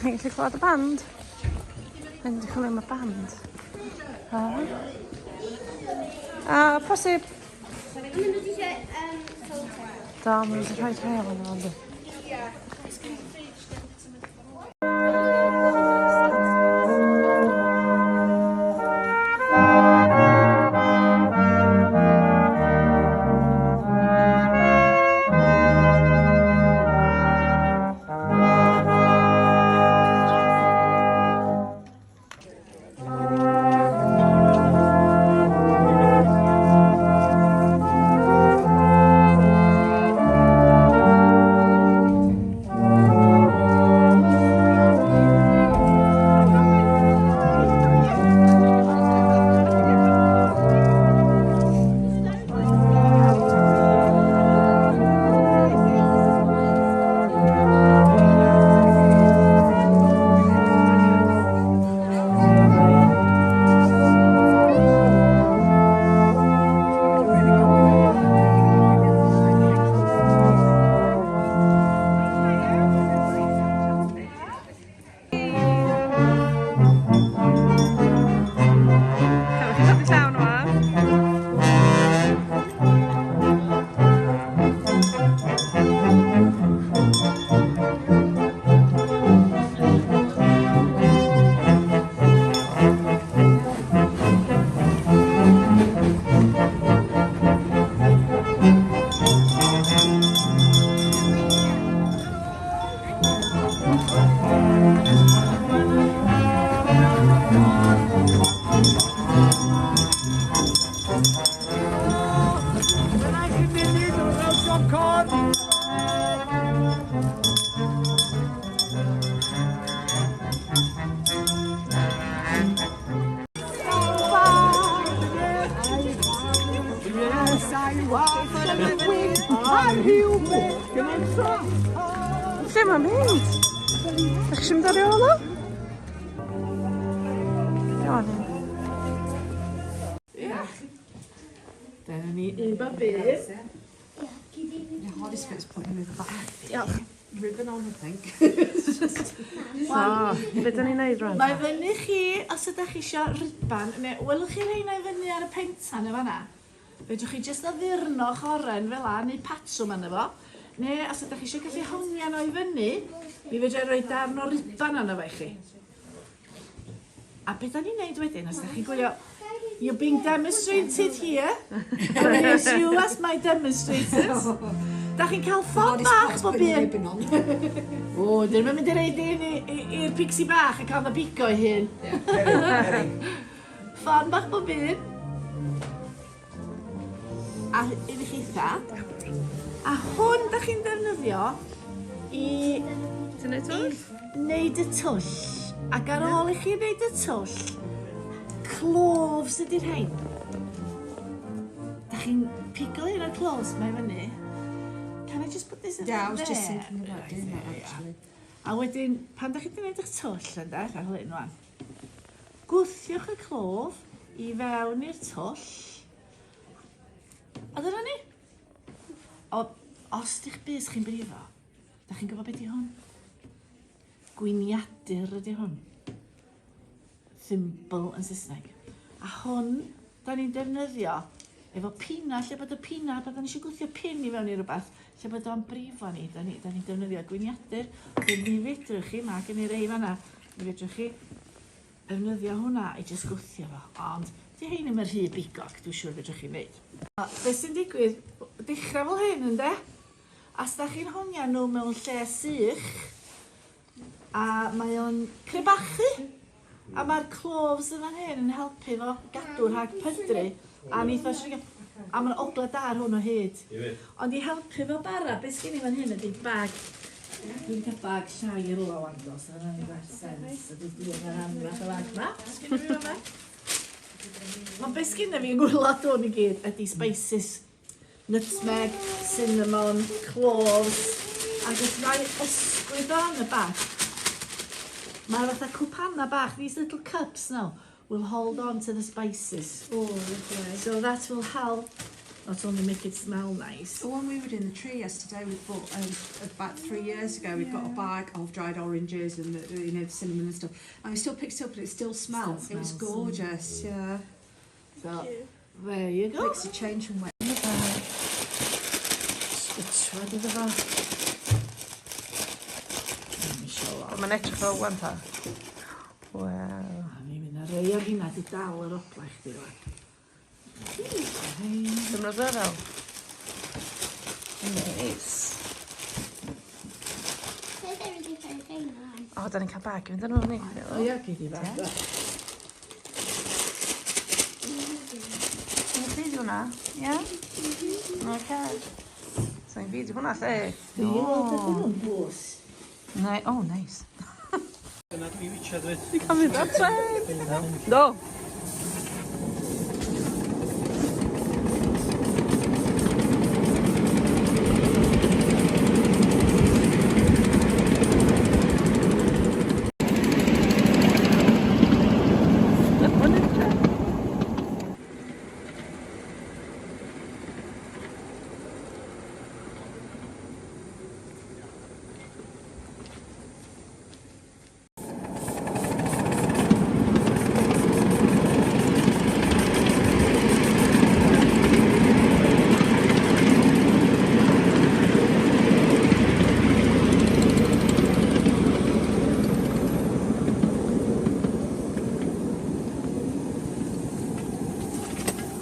chi'n gallu clywed y band? Mae'n mynd i chwilio am y band. A, a posib. Do, maen nhw wedi rhoi rhai o'n nhw. Lle mae'n mynd? Dych chi'n mynd ar ei ôl o? Iawn. Ia. Dyna ni un bob un. The hardest bit's putting it back. Diolch. Ribbon on, I think. So, be da ni'n neud rwan? Mae fyny chi, os ydych chi eisiau riban, neu welwch chi rheina i fyny ar y pentan yn fanna? Fedrwch chi jyst addurno'ch oren fel 'a, neu patrwm arno fo. Neu os ydych chi eisiau gallu hongian o i fyny, mi fedra i roi darn o ruban arno fo i chi. A be da ni'n neud wedyn, os da chi'n gwylio... You're being demonstrated here. And here's you as my demonstrators. Da chi'n cael ffon bach bob un. O, dyn nhw'n mynd i reid un i'r pixie bach a cael dda bigo i hun. Ffon bach bob un. A un i chitha. A hwn da chi'n defnyddio i... Ti'n neud twll? I neud y twll. Ac ar ôl i chi neud y twll, cloves ydy'r rhain. Da chi'n pigo un o'r cloves mae fyny. Can I just put this in Yeah, I was there? just thinking about doing that actually. A wedyn, pan da chi wedi gwneud eich twll, ynde, fel hyn wan, Gwthiwch y clof i fewn i'r twll. A dyna ni. O, os di'ch bys chi'n brifo, da chi'n gwybod beth di hwn? Gwyniadur ydi hwn. Thimble yn Saesneg. A hwn, da ni'n defnyddio efo pina, lle bod y pina, bod ni eisiau gwthio pin i fewn i rhywbeth, lle bod o'n brifo ni, da ni'n ni defnyddio gwyniadur. Wedyn mi fedrwch chi, mae gen i rei fanna, Mi fedrwch chi ddefnyddio hwnna i jyst gwthio fo, ond 'di hein ddim yn rhy bigog, dwi'n siŵr fedrwch chi wneud. A be sy'n digwydd, dechrau fel hyn ynde? A os da chi'n hongian nhw mewn lle sych, a mae o'n crebachu, a mae'r cloves yn fan hyn yn helpu fo gadw rhag pydru, a neith o a mae'n ogla da ar hwn o hyd. Ond i helpu fo bara, be sgen i fan hyn ydy bag Dwi 'di cael bag llai ar ôl wan do, so hwnna'n neud well sense. So dwi 'di bod yn anferth y bag 'ma. Sgynna fi fama. Ond be sgynna fi yng ngwaelod hwn i gyd ydy spices. Nutmeg, cinnamon, cloves, ac os na i ysgwyd o yn y bag, mae'r fatha cwpanau bach, these little cups now, will hold on to the spices. Oh, lovely. So that will help. Not only make it smell nice. The one we were in the tree yesterday, we bought about 3 years ago. We got a bag of dried oranges and the, you know, the cinnamon and stuff, and we still picked it up and it still smelled. Still It was smells, gorgeous. Yeah, So, there you go. makes a change from wet. Twad iddo fo. Let me show off. Mae'n edrych fel wan ta. Waw. A mi fydd 'na rei o'r rheina 'di dal yr ogla i chdi rwan. Dwi'n meddwl fel. Nice. O, da ni'n cael bag i fynd yn ôl ni. O ia, gei di bag. Ti'n ffeindio hwnna? Ie? Oce. Sa'n ffeindio hwnna, lle? Dwi'n weld ydyn nhw'n bws. Nei, oh, nice. Dyna dwi witcha dweud. Dwi'n cael mynd ar tren. Do.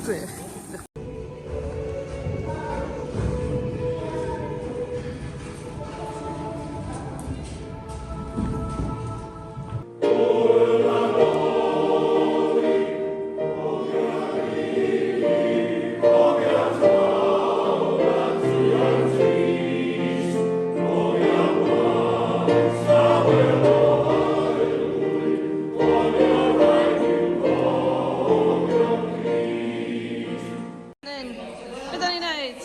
Gwych. Be da ni'n neud?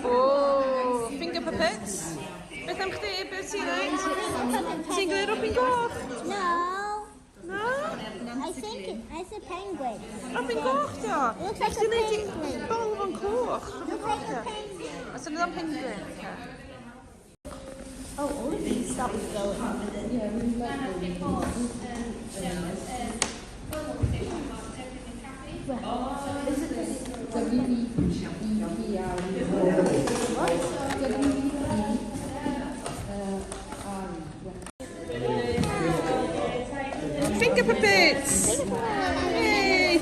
O, finger puppets. Beth am chdi? Beth ti'n neud? Ti'n gwneud Robin Goch? No. Na? I think it's a penguin. Robin Goch di o? Looks like a Chdi neud i penguin. bol fo'n coch. Robin Looks Goch like di a o. penguin. A sy'n o'n penguin. Oh, all of these stop going. Finger puppets! Yay!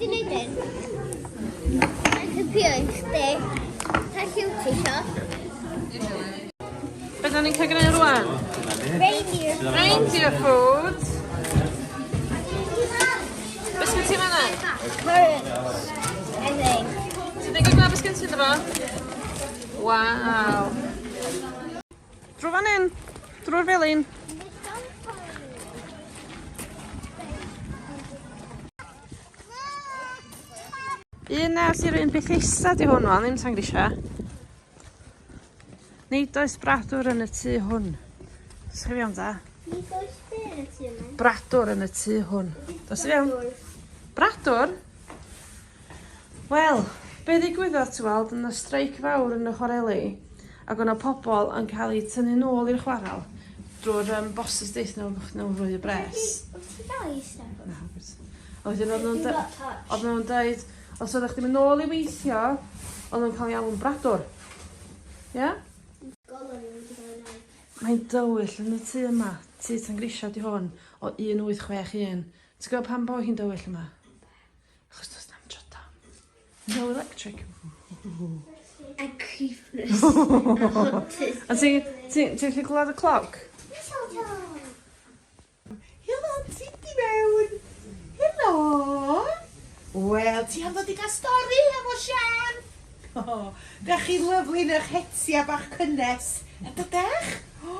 Dwi'n neud hyn. Mae'n cypio i chdi. Ta lliw ti isio? Be da ni'n cael gwneud rwan? Reindeer. Reindeer food. Beth sgyn ti fan'na? Currants. I think. Ti'n dweud gwneud beth sgyn ti ynddo fo? Waw. Drwy fan hyn. Drwy'r felin. 1901 Bethesda di hwn wan, ddim Tangrisia. Nid oes bradwr yn y tŷ hwn. Dos i fewn ta. Nid oes be yn y tŷ yma. Bradwr yn y tŷ hwn. Dos i fewn. Bradwr? Wel, be ddigwyddodd ti weld yn y streic fawr yn y chwareli ac o'na pobl yn cael eu tynnu nôl i'r chwarel drwy'r bosses deith nhw nhw fwy o bres. Wyt ti dal i eistedd? Na, A wedyn oedd nhw'n You got touched. oedd nhw'n dweud, os oeddech chdi'n mynd nôl i weithio, oedd nhw'n cael ei alw'n bradwr. Ie? Yeah? Golwg yn mynd i gael ei wneud. Mae'n dywyll yn y tŷ yma. Tŷ Tangrisia di hwn o 1861. Ti'n gwybod pam bo hi'n dywyll yma? Achos does na'm trydan. No electric. And creepiness. And haunted. A ti'n ti, ti gallu clywed y cloc? Mistletoe. Helo, ti di mewn. Helo. Wel, ti am ddod i gael stori efo Sian? O, da chi'n lyfli yn eich hetia bach cynnes. Yn dydech? O,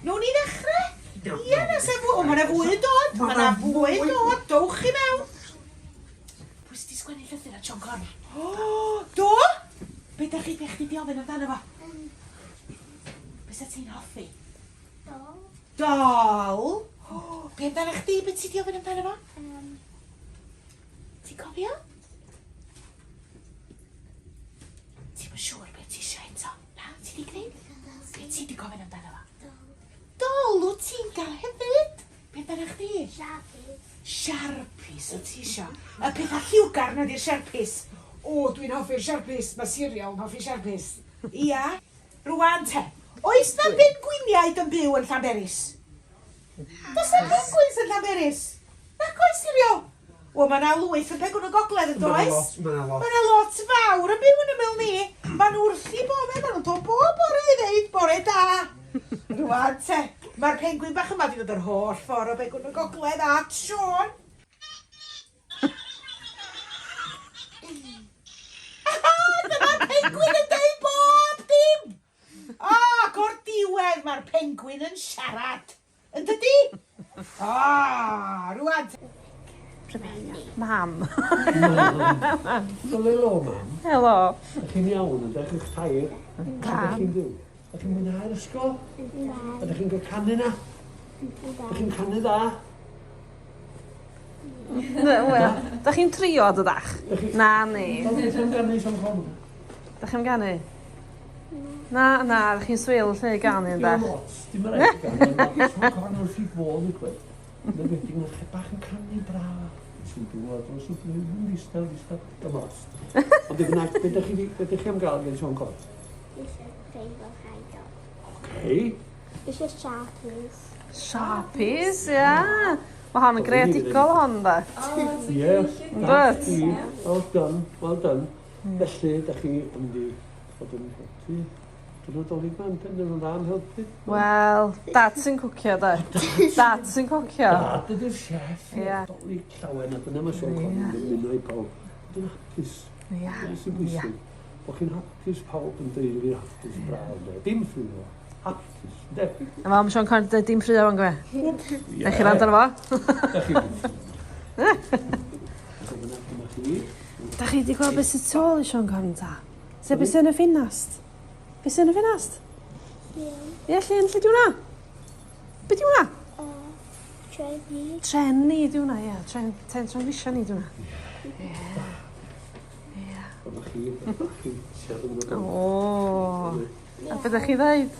Nawn ni ddechrau? Ia, na sef fwy. O, mae yna fwy yn dod. Mae yna fwy yn dod. Dowch chi mewn. Pwy sydd wedi sgwennu llythyr at Siôn Corn? O, do? Be da chi, be chdi di ofyn amdano fo? Be sa ti'n hoffi? Doll. Dol. O, be amdano chdi? Be ti di ofyn amdano fo? Ti'n cofio? Ti'm yn siŵr beth ti isio eto? Na, ti di gwneud? Be ti di gofyn amdano fo? Dol wyt ti'n gael hefyd? Be amdano chdi? Sharpies. Sharpies wyt ti isio. Y pethau lliwgar na di'r Sharpies. O, dwi'n hoffi'r Sharpies. Mae Siriol yn hoffi Sharpies. Ia. Rwan te, oes na bengwiniaid yn byw yn Llanberis? Does na penguins yn Llanberis? Nac oes, Siriol? Wel, mae yna lwyth yn Pegwn y Gogledd yn does? Mae yna lot. Mae yna lot fawr yn byw yn ymyl ni. Maen nhw wrth i bodd, maen nhw'n dod bob bore i ddeud bore da. Rwan te, mae'r pengwin bach yma wedi dod yr holl ffordd o Begwn y Gogledd at Siôn. Dyma'r pengwin yn deud bob dim! Ac o'r diwedd mae'r pengwin yn siarad. Yn dydi? Ah, rwan. Mam. Wel, helo, mam. Helo. Ydych chi'n iawn, ydych chi'ch tair? Ydych chi'n byw? Ydych chi'n mwynhau'r ysgol? Ydych chi'n cael canu na? Ydych chi'n canu dda? Wel, da chi'n trio dydach? Na, ni. Ydych chi'n ganu Siôn Corn? Da chi'n ganu? Na, na, da chi'n swil lle i ganu yn Dim da. lot, dim yn rhaid i ganu. Mae Siôn Corn wrth i bodd i gweud. Mae'n wedi mae'n bach yn canu braf. Sy'n dŵad dros y bryn, yn ddistaw, ddistaw. Dim lot. Ond beth bynnag, be ydych chi, be ydych chi am gael gen Siôn Corn? Eisiau rainbow high dog. Oce. Eisiau sharpies. Sharpies, ia. Mae hon yn greadigol hon, da. Ie. Yndwt? Well done, well done. Felly, da chi yn mynd i fod yn helpu. Dwi'n Nadolig yma, yn dyn nhw'n dda yn helpu. Wel, dad sy'n cwcio, da. Dad sy'n cwcio. Dad ydy'r chef. Ie. Nadolig llawen, a dyna mae Siôn Corn yn dymuno i pawb. Bod yn hapus. Ia. Dyna sy'n bwysig. Bod chi'n hapus pawb yn deulu hapus braf. ynde? Dim ffrio. Hapus, ynde? A mae Siôn Corn dweud dim ffrio o'n gwe. Ie. Da chi rand arno fo? Da chi. Dyma dyma chi. Da chi wedi gweld beth sy'n tu ôl i Siôn Corn ta? Se beth sy'n y ffinast? Beth sy'n y ffinast? Ie, llun, lle di hwnna? Be di hwnna? Trefi. Tren ni di hwnna, ie. Tren, tren transition ni di hwnna. Dyma chi. Dyma chi. Siarad yn y O. A beth ydych chi ddeud?